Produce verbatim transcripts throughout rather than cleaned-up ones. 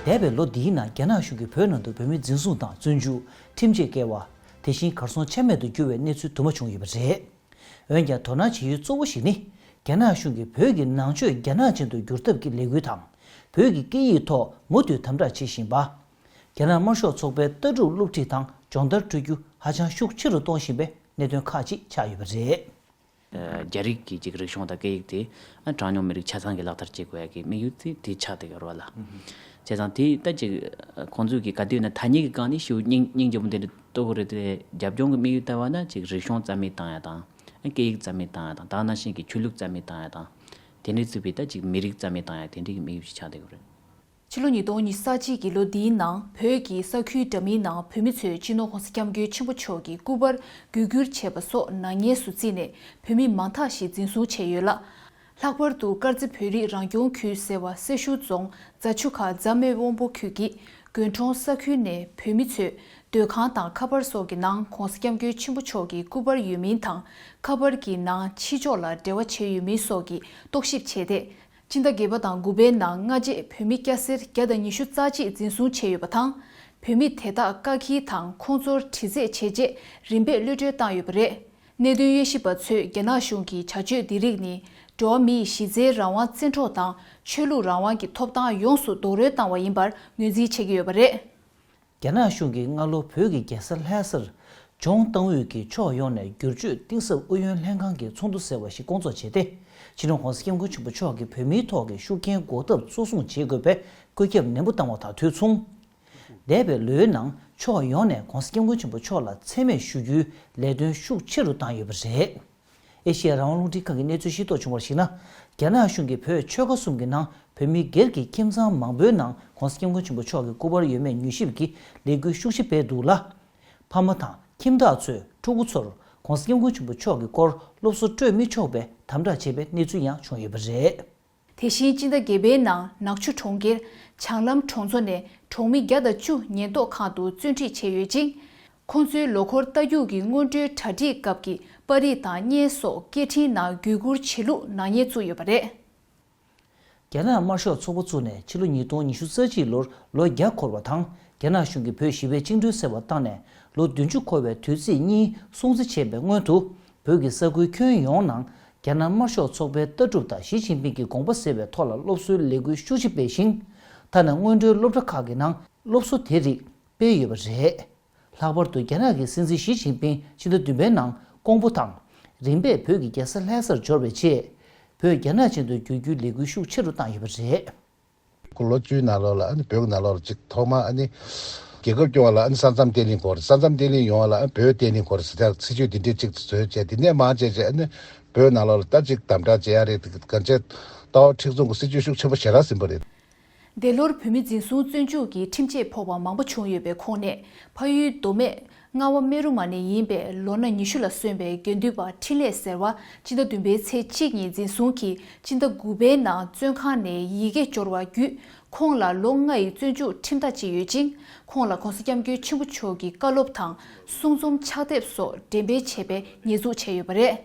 འདས་པའི་ལོ་འདིའི་ནང་རྒྱ་ནག་གཞུང་གིས་བོད་ནང་དུ་བོད་མི་འཛིན་བཟུང་དང་བཙོན་འཇུག་ཁྲིམས་ཆད་བཀལ་བ། དེ་བཞིན་གར་སོང་ཆ་མེད་དུ་གྱུར་བའི་གནས་ཚུལ་དུ་མ་བྱུང་ཡོད་པ་རེད། འོན་ཀྱང་དོ་སྣང་བྱེད་ཡུལ་གཙོ་བོ་ཞིག་ནི། རྒྱ་ནག་གཞུང་གིས་བོད་ཀྱི་ནང་ཆོས་རྒྱ་ནག་ཅན་དུ་བསྒྱུར་ཐབས་ཀྱི་ལས་འགུལ་དང་། བོད་ཀྱི་སྐད་ཡིག་ཐོག་མུ་མཐུད་དམ་དྲག་བྱེད་བཞིན་པ། རྒྱ་ནག་དམར་ཤོག་ཚོགས་པའི་ལྟ་གྲུབ་སློབ་ཁྲིད་དང་སྦྱོང་བརྡར་སྤྲོད་རྒྱུ་ཧ་ཅང་ཤུགས་ཆེ་རུ་གཏོང་བཞིན་པའི་གནད་དོན་ཁག་ཅིག་ཆགས་ཡོད་པ་རེད། རྒྱ་རིགས་ཀྱི་ཅིག་རིག་གཞུང་དང་སྐད་ཡིག་དེ་གྲངས་ཉུང་མི་རིགས་ཆ་ཚང་གིས་ལག་བསྟར་བྱེད་དགོས་ཡ་གི་དམིགས་ཡུལ་དེ་དེ་ཆགས་བསྡད་ཡོད་རེད་བ་ལ། བྱས་ཙང་དེ་ལྟ་ཅིག་ཁོང་ཚོས་ཀྱི་ག་དུས་ན་ཐ་སྙད་ཀྱི་སྒང་ནས་ཞེ་པོ་སྙིང་སྙིང་རྗེ་པོ་དེ་འདྲ་གཏོང་གི་རེད་དེ། རྒྱབ་ལྗོངས་ཀྱི་དམིགས་ཡུལ་ལྟ་བ་ན་ཅིག་རིག་གཞུང་རྩ་མེད་བཏང་ཡ་དང་། སྐད་ཡིག་རྩ་མེད་བཏང་ཡ་དང་། ད་ག་ནང་བཞིན་གྱི་ཆོས་ལུགས་རྩ་མེད་བཏང་ཡ་དང་། དེ་འདྲའི་བརྩིས་པའི་ད་ཅིག་མི་རིགས་རྩ་མེད་བཏང་ཡ་དེ་འདྲའི་གི་དམིགས་ཡུལ་ཞིག་ཆགས་བསྡད་ཡོད་རེད། ཕྱི་ལོ་ཉིས་སྟོང་ཉི་ཤུ་རྩ་གཅིག་གི་ལོ་འདིའི་ནང་བོད་ཀྱི་ས་ཁུལ་འདྲ་མིན་ནང་བོད་མི་ཚོས་སྤྱི་ནོར་༸གོང་ས་༸སྐྱབས་མགོན་ཆེན་པོ་མཆོག་གི་སྐུ་པར་གུས་བཀུར་བྱས་པ་སོགས་ནག་ཉེས་སུ་བརྩིས་ནས་བོད་མི་མང་དག་ཞིག་འཛིན་བཟུང་བྱས་ཡོད་ལ། ལྷག་པར་དུ་དཀར་མཛེས་བོད་རིགས་རང་སྐྱོང་ཁུལ་ཟེར་བ་སེར་ཤུལ་རྫོང་རྫ་ཆུ་ཁ་རྫ་སྨད་དབོན་པོ་ཁུལ་གྱི་དགོན་གྲོང་ས་ཁུལ་ནས་བོད་མི་ཚོས་སྡོད་ཁང་དང་ཁ་པར་སོགས་ཀྱི་ནང་༸གོང་ས་༸སྐྱབས་མགོན་ཆེན་པོ་མཆོག་གི་སྐུ་པར་ཡོད་མིན་དང་། ཁ་པར་གྱི་ནང་ཕྱི་ཕྱོགས་ལ་འབྲེལ་བ་བྱས་ཡོད་མིན་སོགས་ཀྱི་རྟོག་ཞིབ་བྱས་ཏེ། སྤྱི་ཟླ་བརྒྱད་པ་དང་དགུ་པའི་ནང་སྔ་རྗེས་བོད་མི་སྐྱ་སེར་བརྒྱ་དང་ཉི་ཤུ་རྩ་གཅིག་འཛིན་བཟུང་བྱས་ཡོད་པ་དང་། བོད་མི་དེ་དག་བཀག་སྐྱིལ་དང་ཁོང་ཚོར་དྲི་རྩད་བྱས་རྗེས་རིམ་པས་གློད་གྲོལ་བཏང་ཡོད་པ་རེད། གནད་དོན་དབྱེ་ཞིབ་པ་ཚོས་རྒྱ་ནག་གཞུང་གི་བྱ་སྤྱོད་འདི་རིགས་ནི་འགྲོ་བ་མིའི་གཞི་རྩའི་རང་དབང་བཙན་འཕྲོག་དང་ཆོས་ལུགས་རང་དབང་གི་ཐོབ་ཐང་ཡོངས་སུ་རྡོག་རོལ་བཏང་བ་ཡིན་པར་ངོས་འཛིན་བྱེད་ཀྱི་ཡོད་པ་རེད། རྒྱ་ནག་གཞུང་གིས་སྔ་ལོ་བོད་ཀྱི་རྒྱལ་ས་ལྷ་སར་ལྗོངས་ཏང་ཨུད་ཀྱི་ཕྱོགས་ཡོངས་ནས་བསྒྱུར་བཅོས་གཏིང་ཟབ་ཨུ་ཡོན་ལྷན་ཁང་གི་ཚོགས་འདུ་ཟེར་བ་ཞིག་སྐོང་ཚོགས་བྱས་ཏེ། སྤྱི་ནོར་༸གོང་ས་༸སྐྱབས་མགོན་ཆེན་པོ་མཆོག་གིས་བོད་མིའི་ཐོག་གི་ཤུགས་རྐྱེན་འགོག་ཐབས་གཙོ་བཟུང་བྱེད་དགོས་པའི་བཀོད་ཁྱབ་ནན་པོ་བཏང་བ་དང་དུས་མཚུངས། འདས་པའི་ལོའི་ནང་ཕྱོགས་ཡོངས་ནས་༸གོང་ས་༸སྐྱབས་མགོན་ཆེན་པོ་མཆོག་ལ་མཚན་སྨད་ཞུ་རྒྱུའི་ལས་དོན་ཤུགས་ཆེ་རུ་བཏང་ཡོད་པ་རེད། ཨེ་ཤེ་ཡ་རང་དབང་རླུང་འཕྲིན་ཁང་གིས་གནས་ཚུལ་ཤེས་རྟོགས་བྱུང་བར་གཞིགས་ན། རྒྱ་ནག་གཞུང་གིས་བོད་ཆོལ་ཁ་གསུམ་གྱི་ནང་བོད་མི་སྒེར་གྱི་ཁྱིམ་ཚང་མང་པོའི་ནང་༸གོང་ས་༸སྐྱབས་མགོན་ཆེན་པོ་མཆོག་གི་སྐུ་པར་ཡོད་མེད་མྱུལ་ཞིབ་ཀྱི་ལས་འགུལ་ཤུགས་ཆེ་སྤེལ་འདུག་ལ། ཕ་མ་དང་ཁྱིམ་བདག་ཚོས་ཕྲུ་གུ་ཚོར་༸གོང་ས་༸སྐྱབས་མགོན་ཆེན་པོ་མཆོག་གི་སྐོར་སློབ་གསོ་སྤྲོད་མི་ཆོག་པའི་དམ་དྲག་བྱས་པའི་གནས་ཚུལ་ཡང་བྱུང་ཡོད་པ་རེད། དེ་བཞིན་སྤྱི་ཟླ་བརྒྱད་པའི་ནང་ནག་ཆུ་གྲོང་ཁྱེར་བྱང་ལམ་གྲོང་ཚོ་ནས་གྲོང་མི་བརྒྱ་དང་བཅུ་ཉེན་རྟོག་ཁང་དུ་བཙོན་ཁྲིད་བྱས་ཡོད་ཅིང་། ཁོང་ཚོའི་ལོ་འཁོར་རྟ་རྒྱུག་གི་སྔོན་འགྲོའི་གྲ་སྒྲིག་སྐབས་ཀྱི་པར་རིས་དང་བརྙན་སོགས་སྐད་འཕྲིན་ནང་བརྒྱུད་བསྐུར་བྱེད་ལུགས་ནག་ཉེས་བཙུགས་ཡོད་པ་རེད། རྒྱ་ནག་དམར་ཤོག་ཚོགས་པ་བཙུགས་ནས་ཕྱི་ལོ་ཉིས་སྟོང་ཉི་ཤུ་རྩ་གཅིག་ལོར་ལོ་བརྒྱ་འཁོར་བ་དང་། རྒྱ་ནག་གཞུང་གིས་བོད་ཞི་བའི་བཅིངས་འགྲོལ་ཟེར་བ་བཏང་ནས་ལོ་བདུན་ཅུ་འཁོར་བའི་དུས་ཚིགས་གཉིས་སྲུང་བརྩི་བྱས་པའི་སྔོན་དུ། བོད་ཀྱི་ས་ཁུལ་ཁྱོན་ཡོངས་ནང་རྒྱ་ནག་དམར་ཤོག་ཚོགས་པའི་ལྟ་གྲུབ་དང་ཞི་ཅིན་ཕིང་གི་དགོངས་པ་ཟེར་བའི་ཐོག་ལ་སློབ་གསོའི་ལས་འགུལ་ཤུགས་ཆེ་སྤེལ་ཞིང་། ཐ་ན་སྔོན་འགྲོའི་སློབ་གྲྭ་ཁག་གི་ནང་སློབ་གསོ་དེ་རིགས་སྤེལ་ཡོད་པ་རེད། ལྷག་པར་དུ་རྒྱ་ནག་གི་སྲིད་འཛིན་ཞི་ཅིན་ཕིང་ཕྱི་ཟླ་བདུན་པའི་ནང་ཀོང་པོ་དང་། རིམ་པས་བོད་ཀྱི་རྒྱལ་ས་ལྷ་སར་འབྱོར་བའི་རྗེས། བོད་རྒྱ་ནག་ཅན་དུ་བསྒྱུར་རྒྱུའི་ལས་འགུལ་ཤུགས་ཆེ་རུ་བཏང་ཡོད་པ་རེད། ཁོ་ལོ་བཅུའི་ནང་ལོགས་ལ་ཨ་ནི་བོད་ནང་ལོགས་ལ་གཅིག་ཐོག་མ་ཨ་ནི་རྒྱལ་ཁབ་སྐྱོང་བ་ལ་ཨ་ནི་ས་མཚམས་བརྟན་ལྷིང་དགོས་རེད། ས་མཚམས་བརྟན་ལྷིང་ཡོང་བ་ལ་ཨ་ནི་བོད་བརྟན་ལྷིང་དགོས་རེད་ཟེར་ཡག་སྲིད་ཇུས་འདི་འདྲས་གཅིག་བཟོས་བྱས། དེ་ནས་མར་བྱས་བྱས་ཨ་ནི་བོད་ནང་ལོགས་ལ་ད་གཅིག་དམ་དྲག་བྱེད་ཡག་རེད། དེ་ག་འདྲས་ལྟ་བ་མཁྲེགས་བཟུང་གི་སྲིད་ཇུས་ཤུགས་ཆེན་པོ་ཞེ་དྲག་ཟིན་པ་རེད། འདས་ལོར་བོད་མི་འཛིན་བཟུང་བཙོན་འཇུག་གི་ཁྲིམས་ཆད་ཕོག་པ་མང་པོ་བྱུང་ཡོད་པའི་ཁོངས་ནས། ཕ་ཡུལ་མདོ་སྨད་རྔ་བ་སྨན་རུ་མ་ནས་ཡིན་པའི་ལོ་ན་ཉི་ཤུ་ལ་སོན་པའི་དགེ་འདུན་པ་འཕྲིན་ལས་ཟེར་བ་སྤྱི་ཟླ་བདུན་པའི་ཚེས་གཅིག་ཉིན་འཛིན་བཟུང་གིས་སྤྱི་ཟླ་དགུ་པའི་ནང་བཙོན་ཁང་ནས་ཡི་གེ་འབྱོར་བ་བརྒྱུད། ཁོང་ལ་ལོ་ལྔ་ཡི་བཙོན་འཇུག་ཁྲིམས་ཐག་བཅད་ཡོད་ཅིང་། ཁོང་ལ་༸གོང་ས་༸སྐྱབས་མགོན་ཆེན་པོ་མཆོག་གི་བཀའ་སློབ་དང་གསུང་རྩོམ་ཕྱག་དེབ་སོགས་འགྲེམས་སྤེལ་བྱས་པའི་ཉེས་འཛུགས་བྱས་ཡོད་པ་རེད།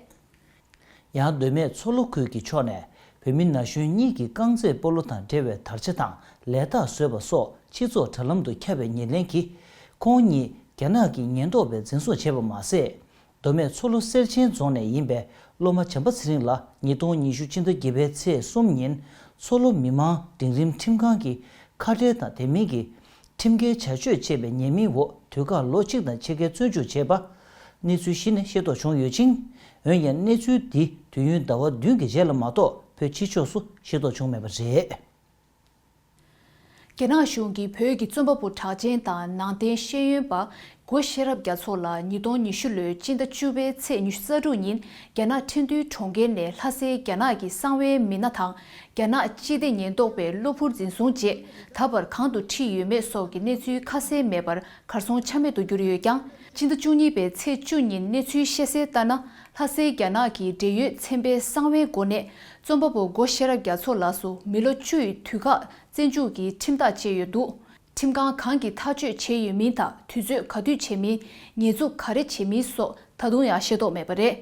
ཡང་མདོ་སྨད་མཚོ་ལྷོ་ཁུལ་གྱི་ཕྱོགས་ནས་བོད་མི་ན་གཞོན་གཉིས་ཀྱིས་རྐང་རྩེད་སྤོ་ལོ་དང་འབྲེལ་བའི་དར་ཆ་དང་ལས་རྟགས་བཟོས་པ་སོགས་སྤྱི་ཚོགས་དྲ་ལམ་དུ་ཁྱབ་པའི་ཉེར་ལེན་གྱིས། ཁོང་གཉིས་རྒྱ་ནག་གི་ཉེན་རྟོག་པས་འཛིན་བཟུང་བྱས་པ་མ་ཟད། མདོ་སྨད་མཚོ་ལྷོ་གསེར་ཆེན་རྫོང་ནས་ཡིན་པའི་སློབ་མ་བྱམས་པ་ཚེ་རིང་ལགས་ཉིས་སྟོང་ཉི་ཤུ་སྤྱི་ཟླ་བརྒྱད་པའི་ཚེས་གསུམ་ཉིན་མཚོ་ལྷོ་མི་མང་འབྲིང་རིམ་ཁྲིམས་ཁང་གི་ཁ་བྲལ་དང་དེ་མིན་གྱི་ཁྲིམས་འགལ་བྱ་སྤྱོད་བྱས་པའི་ཉེས་མིང་འོག་དུས་བཀག་ལོ་གཅིག་དང་ཕྱེད་ཀའི་བཙོན་འཇུག་བྱས་པ། གནས་ཚུལ་གཞི་ནས་ཤེས་རྟོགས་བྱུང་ཡོད་ཅིང་། འོན་ཀྱང་གནས་ཚུལ་འདི་དུས་ཡུན་ཟླ་བ་བདུན་གྱི་རྗེས་ལ་མ་གཏོགས་བོད་ཕྱི་ཕྱོགས་སུ་ཤེས་རྟོགས་བྱུང་མེད་པ་རེད། རྒྱ་ནག་གཞུང་གིས་བོད་ཀྱི་རྩོམ་པ་པོ་གྲགས་ཅན་དང་ནང་བསྟན་ཤེས་ཡོན་པ་སྒོ་ཤེས་རབ་རྒྱ་མཚོ་ལགས་ཉིས་སྟོང་ཉི་ཤུ་ལོའི་སྤྱི་ཟླ་བཅུ་པའི་ཚེས་ཉི་ཤུ་རྩ་དྲུག་ཉིན་རྒྱ་ནག་ཁྲིན་ཏུའུ་གྲོང་ཁྱེར་ནས་ལྷ་སའི་རྒྱ་ནག་གི་གསང་བའི་མི་སྣ་དང་རྒྱ་ནག་སྤྱི་བདེ་ཉེན་རྟོག་པས་གློ་བུར་འཛིན་བཟུང་རྗེས། ད་བར་གང་དུ་ཁྲིད་ཡོད་མེད་སོགས་ཀྱི་གནས་ཚུལ་ཁ་གསལ་མེད་པར་གར་སོང་ཆ་མེད་དུ་གྱུར་ཡོད་ཀྱང་། སྤྱི་ཟླ་བཅུ་གཉིས་པའི་ཚེས་བཅུ་ཉིན་གནས་ཚུལ་བཤད་གསལ་ལྟར་ན། ལྷ་སའི་རྒྱ་ནག་གི་འབྲེལ་ཡོད་ཚན་པའི་གསང་བའི་སྒོ་ནས་རྩོམ་པ་པོ་སྒོ་ཤེས་རབ་རྒྱ་མཚོ་ལགས་སུ་མི་ལོ་བཅུ་ཡི་དུས་བཀག་བཙོན་འཇུག་གི་ཁྲིམས་ཐག་བཅད་ཡོད་འདུག་ཁྲིམས་ཁང་གང་གིས་ཐག་གཅོད་བྱས་ཡོད་མིན་དང་དུས་ཚོད་ག་དུས་བྱས་མིན། ཉེས་འཛུགས་ག་རེ་བྱས་མིན་སོགས་ད་དུང་ཡང་ཤེས་རྟོགས་མེད་པ་རེད།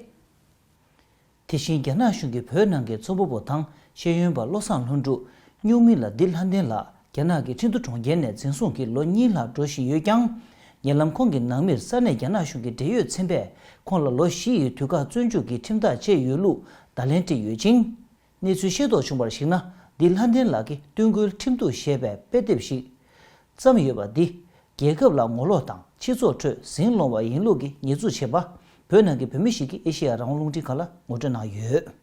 དེ་བཞིན་རྒྱ་ནག་གཞུང་གིས་བོད་ནང་གི་རྩོམ་པ་པོ་དང་ཤེས་ཡོན་པ་བློ་བཟང་ལྷུན་གྲུབ། སྨྱུག་མི་ལགས་བདེ་ལྷ་ལྡན་ལགས། རྒྱ་ནག་གི་ཁྲིན་ཏུ་གྲོང་ཁྱེར་ནས་འཛིན་བཟུང་གིས་ལོ་གཉིས་ལྷག་འགྲོ་བཞིན་ཡོད་ཀྱང་། ཉེ་ལམ་ཁོང་གི་ནང་མིར་ས་གནས་རྒྱ་ནག་གཞུང་གི་འབྲེལ་ཡོད་ཚན་པས་ཁོང་ལ་ལོ་བཞི་ཡི་དུས་བཀག་བཙོན་འཇུག་གི་ཁྲིམས་ཐག་བཅད་ཡོད་ལུགས་བརྡ་ལན་སྤྲད་ཡོད་ཅིང་། གནས་ཚུལ་ཤེས་རྟོགས་བྱུང་བར་གཞིགས་ན། འདི་ལྷ་ལྡན་ལགས་ཀྱིས་སྟོན་ཁུལ་ཁྲིམས་གཏུག་ཞེས་པའི་དཔེ་དེབ་ཞིག་བརྩམས་ཡོད་པ་འདི། རྒྱལ་ཁབ་ལ་ངོ་ལོག་དང་སྤྱི་ཚོགས་ཁྲོད་ཟིང་སློང་བ་ཡིན་ལུགས་ཀྱི་ཉེས་འཛུགས་བྱས་པ། བོད་ནང་གི་བོད་མི་ཞིག་གིས་ཨེ་ཤེ་ཡ་རང་དབང་རླུང་འཕྲིན་ཁང་ལ་ངོ་སྤྲོད་གནང་ཡོད།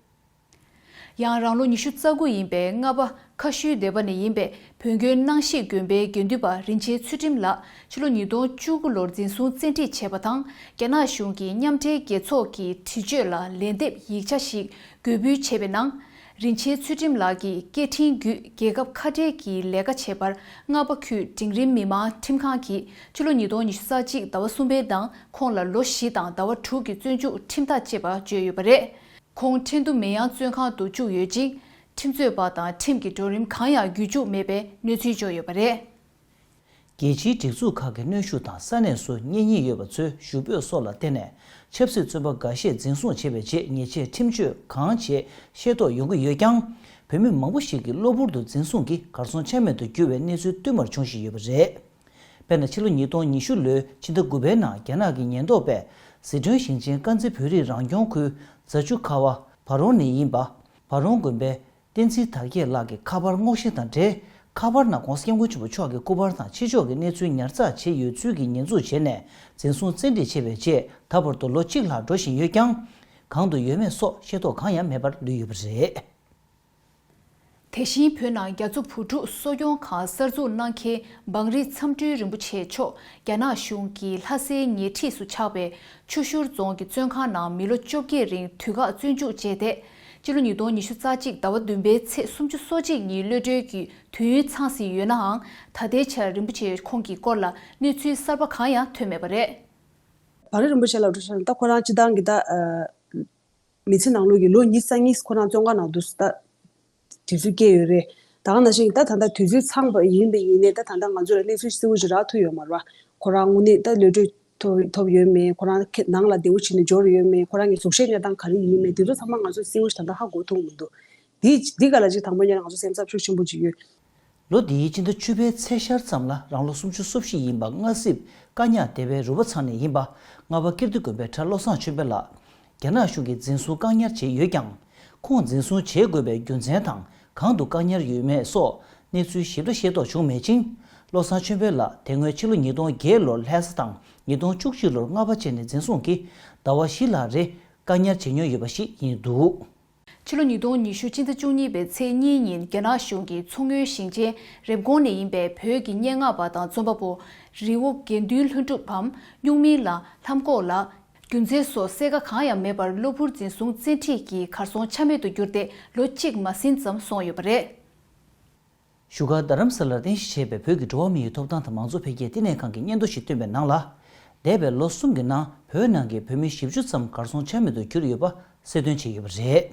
ཡང་རང་ལོ་ཉི་ཤུ་རྩ་དགུ་ཡིན་པའི་རྔ་པ་ཁ་ཤུལ་སྡེ་པ་ནས་ཡིན་པའི་བོད་དགོན་སྣང་ཞིག་དགོན་པའི་དགེ་འདུན་པ་རིན་ཆེན་ཚུལ་ཁྲིམས་ལགས་ཕྱི་ལོ་ཉིས་སྟོང་བཅུ་དགུ་ལོར་འཛིན་བཟུང་བཙན་ཁྲིད་བྱས་པ་དང་། རྒྱ་ནག་གཞུང་གིས་མཉམ་འབྲེལ་རྒྱལ་ཚོགས་ཀྱི་འདྲི་གཅོད་ལ་ལན་འདེབས་ཡིག་ཆ་ཞིག་འགོད་འབུལ་བྱས་པའི་ནང་། རིན་ཆེན་ཚུལ་ཁྲིམས་ལགས་ཀྱི་སྐད་འཕྲིན་བརྒྱུད་རྒྱལ་ཁབ་ཁ་བྲལ་གྱི་ལས་ཀ་བྱེད་པར་རྔ་པ་ཁུལ་འབྲིང་རིམ་མི་མང་ཁྲིམས་ཁང་གིས་ཕྱི་ལོ་ཉིས་སྟོང་ཉི་ཤུ་རྩ་གཅིག་ཟླ་བ་གསུམ་པའི་ནང་ཁོང་ལ་ལོ་བཞི་དང་ཟླ་བ་དྲུག་གི་བཙོན་འཇུག་ཁྲིམས་ཐག་བཅད་པ་བརྗོད་ཡོད་པ་རེད། ཁོང་ཁྲིན་ཏུ་མེ་ཡང་བཙོན་ཁང་དུ་བཅུག་ཡོད་ཅིང་། ཁྲིམས་རྩོད་པ་དང་ཁྲིམས་ཀྱི་གྲོས་རིམ་གང་ཡང་བརྒྱུད་བཅུག་མེད་པའི་གནས་ཚུལ་བརྗོད་ཡོད་པ་རེད། རྒྱལ་སྤྱིའི་སྒྲིག་འཛུགས་ཁག་གི་གནོན་ཤུགས་དང་ས་གནས་སུ་གཉེན་ཉེ་ཡོད་པ་ཚོའི་ཞུ་འབོད་སོགས་ལ་བརྟེན་ནས་ཆབ་སྲིད་བཙོན་པ་འགའ་ཤས་འཛིན་བཟུང་བྱས་པའི་རྗེས་ཉེས་ཆད་ཁྲིམས་གཅོད་གང་བྱས་ཤེས་རྟོགས་ཡོང་གི་ཡོད་ཀྱང་། བོད་མི་མང་པོ་ཞིག་གི་གློ་བུར་དུ་འཛིན་བཟུང་གིས་གར་སོང་ཆ་མེད་དུ་གྱུར་བའི་གནས་ཚུལ་བསྟུད་མར་འབྱུང་བཞིན་ཡོད་པ་རེད། དཔེར་ན། ཕྱི་ལོ་ཉིས་སྟོང་ཉི་ཤུ་ལོའི་ཕྱི་ཟླ་དགུ་པའི་ནང་རྒྱ་ནག་གི་ཉེན་རྟོག་པས་ཟི་ཁྲོན་ཞིང་ཆེན་དཀར་མཛེས་བོད་རིགས་རང་སྐྱོང་ཁུལ་རྫ་ཆུ་ཁ་བ་བ་རོང་ནས་ཡིན་པ་བ་རོང་དགོན་པའི་བསྟན་འཛིན་དར་རྒྱས་ལགས་ཀྱི་ཁ་པར་སྔོག་བཤེར་དང་འབྲེལ། ཁ་པར་ནང་༧གོང་ས་༧སྐྱབས་མགོན་ཆེན་པོ་མཆོག་གི་སྐུ་པར་དང་ཕྱི་ཕྱོགས་ཀྱི་གནས་ཚུལ་ཉར་ཚགས་བྱས་ཡོད་ཚུལ་གྱི་ཉེས་འཛུགས་བྱས་ནས་འཛིན་བཟུང་བཙན་ཁྲིད་བྱས་པའི་རྗེས་ད་བར་དུ་ལོ་གཅིག་ལྷག་འགྲོ་བཞིན་ཡོད་ཀྱང་། གང་དུ་ཡོད་མེད་སོགས་ཤེས་རྟོགས་གང་ཡང་མེད་པར་ལུས་ཡོད་པ་རེད། དེ་བཞིན་བོད་ནང་རྒྱ་མཚོ་བུ་ཕྲུག་གསོ་སྐྱོང་ཁང་གསར་འཛུགས་གནང་མཁན་འབངས་རིགས་མཚམས་སྤྲུལ་རིན་པོ་ཆེ་མཆོག་རྒྱ་ནག་གཞུང་གིས་ལྷ་སའི་ཉེ་འཁྲིས་སུ་ཆགས་པའི་ཆུ་ཤུར་རྫོང་གི་བཙོན་ཁང་ནང་མི་ལོ་བཅོ་བརྒྱད་རིང་དུས་བཀག་བཙོན་འཇུག་བྱས་ཏེ། སྤྱི་ལོ་ཉིས་སྟོང་ཉི་ཤུ་རྩ་གཅིག་ཟླ་བ་བདུན་པའི་ཚེས་སུམ་ཅུ་སོ་གཅིག་ཉིན་གློད་གྲོལ་གྱི་དུས་ཡུན་ཚང་ཟིན་ཡོད་ནའང་། ད་ལྟའི་ཆར་རིན་པོ་ཆེ་ཁོང་གི་སྐོར་ལ་གནས་ཚུལ་གསར་པ་གང་ཡང་ཐོན་མེད་པ་རེད། བང་རི་རིན་པོ་ཆེ་ལ་འགྲོ་ཤག་ད་ཁོ་རང་སྤྱི་བཏང་གི་ད་མི་ཚེ་ནང་ལོགས་ཀྱི་ལོ་ཉི་ཤུ་རྩ་གཉིས་ཁོ་རང་བཙོན་ཁང་ནང་དུ་ད་དུས་ཚོད་བསྐྱལ་ཡོད་རེད། ད་ག་ནང་བཞིན་ད་ད་ལྟ་དུས་ཚོད་ཚང་པ་ཡིན་པ་ཡིན་ནའི་ད་ད་ལྟ་ང་ཚོ་ལ་གནས་ཚུལ་གསལ་བོ་ཞིག་རག་ཐུབ་ཡོད་མ་རེད་བ། ཁོ་རང་དངོས་གནས་ད་གློད་གྲོལ་ཐོབ་ཐོབ་ཡོད་མེད། ཁོ་རང་ཁྱེད་ནང་ལ་བདེ་བོ་བྱས་ནས་འབྱོར་ཡོད་མེད། ཁོ་རང་གི་གཟུགས་གཞི་གནས་སྟངས་ག་རེ་ཡིན་མེད་དེ་ཚོ་ཚང་མ་ང་ཚོ་གསལ་བོ་ཞིག་ད་ལྟ་ཧ་གོ་ཐུབ་མི་འདུག་འདི་འདི་ག་ལ་ཅིག་དང་པོ་ཉིད་ང་ཚོ་སེམས་འཚབ་ཤུགས་ཆེན་པོ་ཅིག་ཡོད། ལོ་འདིའི་སྤྱི་ཟླ་བཅུ་པའི་ཚེས་ཤར་ཙམ་ལ་རང་ལོ་སུམ་ཅུ་སོ་བཞི་ཡིན་པ་མངའ་གསེབ་བཀའ་ཉག་སྡེ་བའི་རུ་པ་ཚང་ནས་ཡིན་པ་རྔ་པ་ཀིརྟི་དགོན་པའི་གྲྭ་བློ་བཟང་ཆོས་འཕེལ་ལགས། རྒྱ་ནག་གཞུང་གིས་འཛིན་བཟུང་བཀག་ཉར་བྱས་ཡོད་ཀྱང་། ཁོང་འཛིན་བཟུང་བྱེད་དགོས་པའི་རྒྱུ་མཚན་དང་གང་དུ་བཀག་ཉར་ཡོད་མེད་སོགས་གནས་ཚུལ་ཞིབ་ཕྲ་ཤེས་རྟོགས་བྱུང་མེད་ཅིང་། བློ་བཟང་ཆོས་འཕེལ་ལགས་དེ་སྔོན་ཕྱི་ལོ་ཉིས་སྟོང་བརྒྱད་ལོར་ལྷ་ས་དང་ཉིས་སྟོང་བཅུ་གཅིག་ལོར་རྔ་པ་བཅས་ནས་འཛིན་བཟུང་གིས་ཟླ་བ་བཞི་ལྷག་རེ་བཀག་ཉར་བྱེད་མྱོང་ཡོད་པ་ཞིག་ཡིན་འདུག་ཕྱི་ལོ་ཉིས་སྟོང་ཉི་ཤུ་སྤྱི་ཟླ་བཅུ་གཉིས་པའི་ཚེས་གཉིས་ཉིན་རྒྱ་ནག་གཞུང་གིས་མཚོ་སྔོན་ཞིང་ཆེན་རེབ་གོང་ནས་ཡིན་པའི་བོད་ཀྱི་སྙན་ངག་པ་དང་རྩོམ་པ་པོ་རི་བོ་དགེ་འདུན་ལྷུན་གྲུབ་བམ་སྨྱུག་མིང་ལ་ལྷམ་ཀོག་ལགས་རྒྱུ་མཚན་སོགས་གསལ་ཁ་གང་ཡང་མེད་པར་གློ་བུར་འཛིན་བཟུང་བཙན་ཁྲིད་ཀྱིས་གར་སོང་ཆ་མེད་དུ་གྱུར་ཏེ་ལོ་གཅིག་མ་ཟིན་ཙམ་སོང་ཡོད་པ་རེད། བཞུགས་སྒར་རྡ་རམ་ས་ལར་རྟེན་གཞི་བྱས་པའི་བོད་ཀྱི་འགྲོ་བ་མིའི་ཐོབ་ཐང་དང་མང་གཙོ་འཕེལ་རྒྱས་བསྟི་གནས་ཁང་གིས་སྙན་ཐོ་ཞིག་བཏོན་པའི་ནང་ལ། འདས་པའི་ལོ་གསུམ་གྱི་ནང་བོད་ནང་གི་བོད་མི་བཞི་བཅུ་ཙམ་གར་སོང་ཆ་མེད་དུ་གྱུར་ཡོད་པ་གསལ་སྟོན་བྱས་ཡོད་པ་རེད།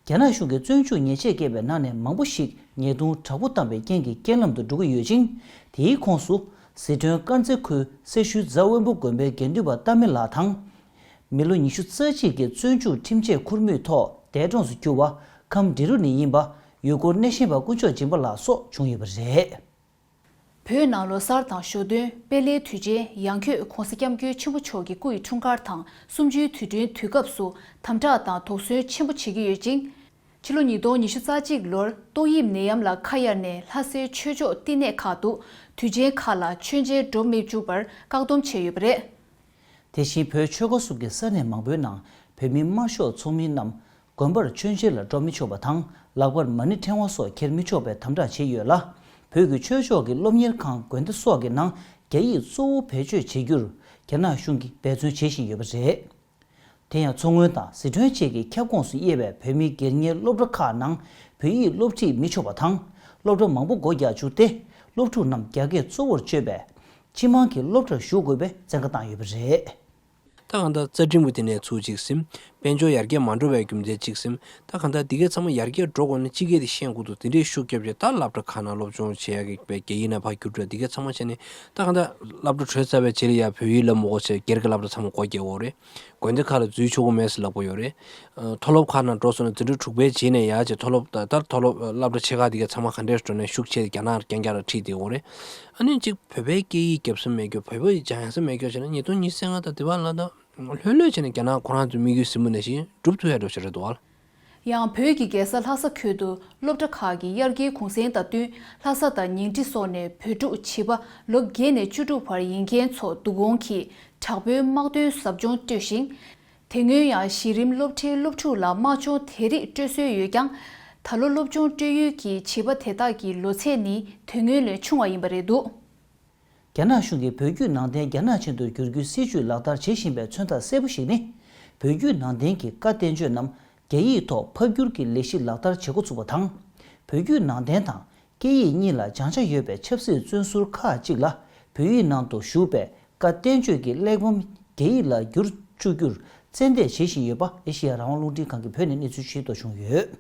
རྒྱ་ནག་གཞུང་གིས་བཙོན་འཇུག་ཉེས་ཆད་བཀལ་བའི་ནང་ནས་མང་པོ་ཞིག་ཉེས་རྡུང་དྲག་པོ་བཏང་བའི་རྐྱེན་གྱིས་རྐྱེན་ལམ་དུ་འགྲོ་གི་ཡོད་ཅིང་། དེའི་ཁོངས་སུ་ཟི་ཁྲོན་དཀར་མཛེས་ཁུལ་སེར་ཤུལ་རྫ་དབོན་པོ་དགོན་པའི་དགེ་འདུན་པ་རྟ་མི་ལགས་དང་། མི་ལོ་ཉི་ཤུ་རྩ་གཅིག་གི་བཙོན་འཇུག་ཁྲིམས་ཆད་ཁུར་མུས་ཐོག་འདས་གྲོངས་སུ་གྱུར་བ་ཁམས་འབྲི་རུ་ནས་ཡིན་པ་ཡུལ་སྐོར་སྣེ་ཤན་པ་དཀོན་མཆོག་སྦྱིན་པ་ལགས་སོགས་བྱུང་ཡོད་པ་རེད། བོད་ནང་ལོ་གསར་དང་ཞོ་སྟོན་དཔལ་ལྷའི་དུས་ཆེན་ཡང་ཁྱོད་༧གོང་ས་༧སྐྱབས་མགོན་ཆེན་པོ་མཆོག་གི་སྐུ་ཡི་འཁྲུངས་སྐར་དང་གསུམ་བཅུའི་དུས་དྲན་དུས་སྐབས་སུ་དམ་དྲག་དང་དོགས་ཟོན་ཆེན་པོ་བྱེད་ཀྱི་ཡོད་ཅིང་། ཕྱི་ལོ་ཉིས་སྟོང་ཉི་ཤུ་རྩ་གཅིག་ལོར་ཏོག་དབྱིབས་ནད་ཡམས་ལ་ཁ་གཡར་ནས་ལྷ་སའི་ཆོས་ཕྱོགས་བསྟི་གནས་ཁག་ཏུ་དུས་ཆེན་ཁག་ལ་མཆོད་མཇལ་འགྲོ་མི་བཅུག་པར་བཀག་སྡོམ་བྱས་ཡོད་པ་རེད། དེ་བཞིན་བོད་ཆོལ་ཁ་གསུམ་གྱི་ས་གནས་མང་པོའི་ནང་བོད་མི་དམར་ཤོག་ཚོགས་མི་རྣམས་དགོན་པར་མཆོད་མཇལ་ལ་འགྲོ་མི་ཆོག་པ་དང་། ལག་པར་མ་ཎི་ཕྲེང་བ་སོགས་འཁྱེར་མི་ཆོག་པའི་དམ་དྲག་བྱས་ཡོད་ལ། བོད་ཀྱི་ཆོས་ཕྱོགས་ཀྱི་སློབ་གཉེར་ཁང་དགོན་སྡེ་སོགས་ཀྱི་ནང་རྒྱ་ཡིག་གཙོ་བོ་བེད་སྤྱོད་བྱེད་རྒྱུར་རྒྱ་ནག་གཞུང་གིས་འབད་བརྩོན་བྱེད་བཞིན་ཡོད་པ་རེད། དེ་ཡང་མཚོ་སྔོན་དང་ཟི་ཁྲོན་བཅས་ཀྱི་ཁྱབ་ཁོངས་སུ་དབྱེ་བའི་བོད་མིའི་སྒེར་གཉེར་སློབ་གྲྭ་ཁག་ནང་བོད་ཡིག་སློབ་ཁྲིད་མི་ཆོག་པ་དང་། སློབ་གྲྭ་མང་པོ་སྒོ་རྒྱག་བཅུག་སྟེ། སློབ་ཕྲུག་རྣམས་རྒྱ་སྐད་གཙོ་བོར་སྤྱོད་པའི་སྤྱི་དམངས་ཀྱི་སློབ་གྲྭར་ཞུགས་དགོས་པའི་བཙན་བཀའ་བཏང་ཡོད་པ་རེད། ད་གང་ལྟར་རྩ་ཁྲིམས་ཀྱི་དེ་ནས་ཚུར་གཅིག་ཟིན། དཔལ་འབྱོར་ཡར་རྒྱས་མ་འགྲོ་བའི་རྒྱུ་མཚན་གཅིག་ཟིན། ད་གང་ལྟར་འདི་གའི་ཚང་མ་ཡར་རྒྱས་འགྲོ་དགོས་ན་སྤྱི་སྐད་དེ་ཤེས་དགོས་འདུག་དེ་འདྲའི་ཤུགས་རྒྱབ་བྱས་ད་སློབ་གྲྭ་ཁག་ནང་སློབ་སྦྱོང་བྱེད་ཡག་གི་རྒྱ་ཡིག་ནང་ཕར་བསྒྱུར་འགྲོ། འདི་གའི་ཚང་མ་བྱས་ནས་ད་གང་ལྟར་སློབ་གྲྭ་གྲོལ་ཚར་བའི་རྗེས་ལ་ཡ་བོད་ཡིག་བསླབ་མི་དགོས་བྱས་སྒེར་གྱི་སློབ་གྲྭ་ཚང་མ་སྒོ་རྒྱག་དགོས་རེད། དགོན་སྡེ་ཁག་ལ་འཛུལ་ཆོག་གི་མེད་ཟེར་ལབ་ཀྱི་ཡོད་རེད། མཐོ་སློབ་ཁག་ནང་འགྲོ་སོང་ན་འཛིན་གྲྭ་དྲུག་པའི་རྗེས་ནས་ཡ་བྱས་མཐོ་སློབ་ད་ལྟར་མཐོ་སློབ་སློབ་གྲྭ་ཆེ་ཁག་འདི་གའི་ཚང་མ་ག་འདྲས་འགྲོ་ནས་ཤུགས་ཆེ་རྒྱ་ནག་རྐྱང་རྐྱང་ལ་ཁྲིད་བསྡད་ཡོད་རེད། ཨ་ནི་གཅིག་བོད་པའི་སྐད་ཡིག་རྒྱབ་ས་མེད་རྒྱུ་བོད་པ་ཡིས་སྦྱང་ས་མེད་རྒྱུ་བྱས་ན་ཉིས་སྟོང་ཉི་ཤུ་རྩ་ལྔ་ད་དེ་བ་ལ་ད་ལྷོད་ལྷོད་བྱས་ནས་རྒྱ་ནག་ཁོ་རང་ཚོའི་དམིགས་ཡུལ་གཟིགས་མོ་ནང་བཞིན་འགྲུབ་ཐུབ་ཡ་འགྲོ་ཞིག་རེད་འདུག་ཨ། ཡང་བོད་ཀྱི་རྒྱལ་ས་ལྷ་ས་ཁུལ་དུ་སློབ་གྲྭ་ཁག་གི་དབྱར་ཁའི་གུང་སེང་དང་བསྟུན་ལྷ་ས་དང་ཉིང་ཁྲི་སོགས་ནས་བོད་ཕྲུག་བྱིས་པ་ལོ་བརྒྱད་ནས་བཅུ་དྲུག་བར་ཡིན་མཁན་ཚོ་བསྡུ་སྐོང་གིས་དྲག་པོའི་དམག་དོན་ཟབ་སྦྱོང་སྤྲོད་ཞིང་། དེ་སྔོན་ཡང་གཞི་རིམ་སློབ་གྲྭའི་སློབ་ཕྲུག་ལ་དམག་སྦྱོང་དེ་རིགས་སྤྲོད་སྲོལ་ཡོད་ཀྱང་། ད་ལོ་སློབ་སྦྱོང་སྤྲོད་ཡུལ་གྱི་བྱིས་པ་དེ་དག་གི་ལོ་ཚད་ནི་དེ་སྔོན་ལས་ཆུང་བ་ཡིན་པ་རེད་འདུག་རྒྱ་ནག་གཞུང་གིས་བོད་བརྒྱུད་ནང་བསྟན་རྒྱ་ནག་ཅན་དུ་བསྒྱུར་རྒྱུའི་སྲིད་བྱུས་ལག་བསྟར་བྱེད་བཞིན་པའི་མཚོན་རྟགས་གསལ་པོ་ཞིག་ནི། བོད་བརྒྱུད་ནང་བསྟན་གྱི་བཀའ་བསྟན་བཅོས་རྣམས་རྒྱ་ཡིག་ཐོག་ཕབ་བསྒྱུར་གྱི་ལས་གཞི་ལག་བསྟར་བྱེད་འགོ་ཚུགས་པ་དང་། བོད་བརྒྱུད་ནང་བསྟན་དང་སྐད་ཡིག་གཉིས་ལ་སྦྱང་བྱ་ཡོད་པའི་ཆབ་སྲིད་བཙོན་ཟུར་ཁག་ཅིག་ལ་བོད་ཡིག་ནང་དུ་བཞུགས་པའི་བཀའ་བསྟན་བཅོས་ཀྱི་གླེགས་བམ་རྒྱ་ཡིག་ལ་བསྒྱུར་བཅུག་རྒྱུར་རྩལ་འདེད་བྱེད་བཞིན་ཡོད་པ་ཨེ་ཤེ་ཡ་རང་དབང་རླུང་འཕྲིན་ཁང་གིས་བོད་ནས་གནས་ཚུལ་ཞིག་རྟོགས་བྱུང་ཡོད།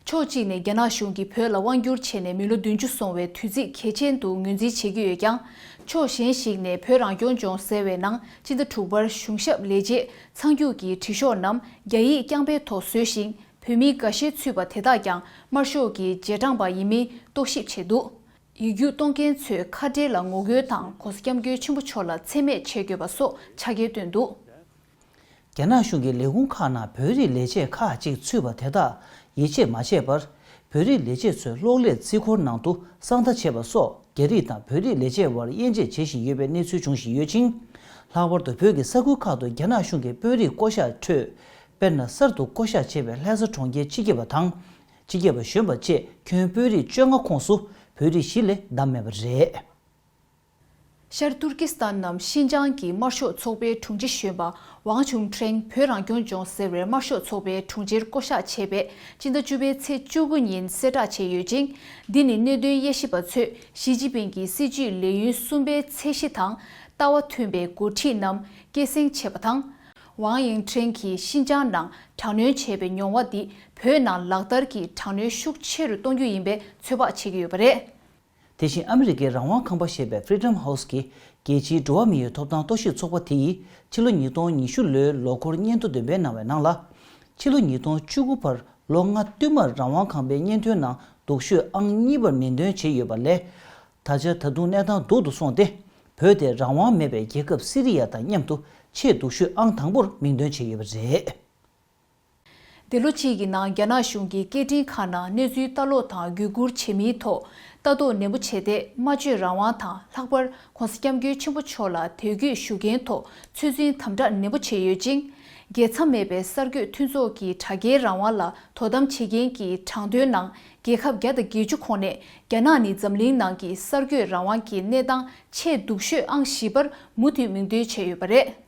ཕྱོགས་གཅིག་ནས་རྒྱ་ནག་གཞུང་གིས་བོད་ལ་དབང་བསྒྱུར་བྱས་ནས་མི་ལོ་བདུན་ཅུ་སོང་བའི་དུས་ཚིགས་གལ་ཆེན་དུ་ངོས་འཛིན་བྱེད་ཀྱི་ཡོད་ཀྱང་། ཕྱོགས་གཞན་ཞིག་ནས་བོད་རང་སྐྱོང་ལྗོངས་ཟེར་བའི་ནང་སྤྱི་ཟླ་དྲུག་པར་གཞུང་ཞབས་ལས་བྱེད་ཚང་རྒྱུགས་ཀྱི་དྲི་ཤོག་རྣམས་རྒྱ་ཡིག་རྐྱང་པའི་ཐོག་བཟོས་ཤིང་། བོད་མི་འགའ་ཤས་ཚུད་པ་དེ་དག་ཀྱང་དམར་ཤོག་གི་རྗེས་འབྲང་པ་ཡིན་མིན་རྟོག་ཞིབ་བྱས་འདུག་ཡིག་རྒྱུགས་གཏོང་མཁན་ཚོས་ཁ་བྲལ་ལ་ངོ་རྒོལ་དང་གོང་ས་སྐྱབས་མགོན་ཆེན་པོ་མཆོག་ལ་མཚན་སྨད་བྱེད་དགོས་པ་སོགས་ཕྱག་འཁྱེར་བཏོན་འདུག་རྒྱ་ནག་གཞུང་གི་ལས་ཁུངས་ཁག་ནང་བོད་རིགས་ལས་བྱེད་ཁག་ཅིག་ཚུད་པ་དེ་དག་ཡིད་ཆེས་མ་བྱས་པར། བོད་རིགས་ལས་བྱེད་ཚོས་གློག་ཀླད་རྩིས་འཁོར་ནང་དུ་གསང་བརྡ་བྱས་པ་སོགས་རྒྱ་རིགས་དང་བོད་རིགས་ལས་བྱེད་དབར་དབྱེ་འབྱེད་བྱེད་བཞིན་ཡོད་པའི་གནས་ཚུལ་འབྱུང་བཞིན་ཡོད་ཅིང་། ལྷག་པར་དུ་བོད་ཀྱི་ས་ཁུལ་ཁག་ཏུ་རྒྱ་ནག་གཞུང་གིས་དཔོན་རིགས་བསྐོ་གཞག་ཁྲོད། དཔེར་ན་གསར་དུ་བསྐོ་གཞག་བྱས་པའི་ལྷ་ས་གྲོང་ཁྱེར་སྤྱི་ཁྱབ་པ་དང་། སྤྱི་ཁྱབ་པ་གཞོན་པ་བཅས་ཁྱོན་དཔོན་རིགས་བཅོ་ལྔ་ཁོངས་སུ་བོད་རིགས་བཞི་ལས་བསྡམས་མེད་པ་རེད། ཤར་ཏུར་ཀི་སི་ཐན་ནམ་ཤིན་ཅང་གི་དམར་ཤོག་ཚོགས་པའི་དྲུང་ཆེ་གཞོན་པ་ཝང་ཆུང་ཁྲེང་བོད་རང་སྐྱོང་ལྗོངས་ཟེར་བའི་དམར་ཤོག་ཚོགས་པའི་དྲུང་ཆེར་བསྐོ་གཞག་བྱས་པས་སྤྱི་ཟླ་བཅུ་པའི་ཚེས་བཅུ་དགུ་ཉིན་གསལ་བསྒྲགས་བྱས་ཡོད་ཅིང་། འདི་ནི་གནད་དོན་དབྱེ་ཞིབ་པ་ཚོས་ཞི་ཅིན་ཕིང་གི་སྲིད་བྱུས་ལས་ཡུན་གསུམ་པའི་ཚད་གཞི་དང་ལྟ་བ་མཐུན་པའི་འགོ་ཁྲིད་རྣམས་སྐྱེད་སྲིང་བྱས་པ་དང་། ཝང་ཡིང་ཁྲེང་གིས་ཤིན་ཅང་ནང་དྲག་གནོན་བྱས་པའི་མྱོང་བ་འདི་བོད་ནང་ལག་བསྟར་གྱིས་དྲག་གནོན་ཤུགས་ཆེ་རུ་གཏོང་རྒྱུ་ཡིན་པའི་ཚོད་དཔག་བྱེད་ཀྱི་ཡོད་པ་རེད། དེ་བཞིན་ཨ་མི་རི་ཀའི་རང་དབང་ཁང་པ་ཞེས་པའི་Freedom House་གིས་རྒྱལ་སྤྱིའི་འགྲོ་བ་མིའི་ཐོབ་ཐང་རྟོག་ཞིབ་ཚོགས་པ་དེ་ཡིས་ཕྱི་ལོ་ཉིས་སྟོང་ཉི་ཤུ་ལོའི་ལོ་འཁོར་སྙན་ཐོ་འདོན་སྤེལ་གནང་བའི་ནང་ལ། ཕྱི་ལོ་ཉིས་སྟོང་བཅུ་དགུ་བར་ལོ་ལྔ་བསྟུད་མར་རང་དབང་ཁང་པའི་སྙན་ཐོའི་ནང་སྡུག་ཤོས་ཨང་གཉིས་པར་མིང་འདོན་བྱས་ཡོད་པ་ལས། ད་ཆ་ད་དུང་གནས་སྟངས་སྡུག་ཏུ་སོང་སྟེ། བོད་དེ་རང་དབང་མེད་པའི་རྒྱལ་ཁབ་སི་རི་ཡ་དང་མཉམ་དུ་ཆེས་སྡུག་ཤོས་ཨང་དང་པོར་མིང་འདོན་བྱས་ཡོད་པ་རེད། འདི་ལོ་གཅིག་གི་ནང་རྒྱ་ནག་གཞུང་གིས་སྐད་འཕྲིན་ཁང་ནང་གནས་ཚུལ་ལྟ་ཀློག་དང་བརྒྱུད་བསྐུར་བྱེད་མིའི་ཐོག་ལྟ་རྟོག་ནན་པོ་བྱས་ཏེ། སྨྲ་བརྗོད་རང་དབང་དང་། ལྷག་པར་༧གོང་ས་༧སྐྱབས་མགོན་ཆེན་པོ་མཆོག་ལ་དད་གུས་ཞུ་མཁན་ཐོག་ཚོད་འཛིན་དམ་དྲག་ནན་པོ་བྱས་ཡོད་ཅིང་། རྒྱལ་མཚམས་མེད་པའི་གསར་འགོད་མཐུན་ཚོགས་ཀྱི་དྲ་རྒྱའི་རང་དབང་ལ་དོ་དམ་བྱེད་མཁན་གྱི་དྲང་དོན་ནང་རྒྱལ་ཁབ་བརྒྱ་དང་བརྒྱད་ཅུ་ཁོངས་ནས་རྒྱ་ནག་ནི་འཛམ་གླིང་ནང་གི་གསར་འགོད་རང་དབང་གི་གནས་སྟངས་ཆེས་སྡུག་ཤོས་ཨང་བཞི་པར་མུ་མཐུད་མིང་འདོན་བྱས་ཡོད་པ་རེད།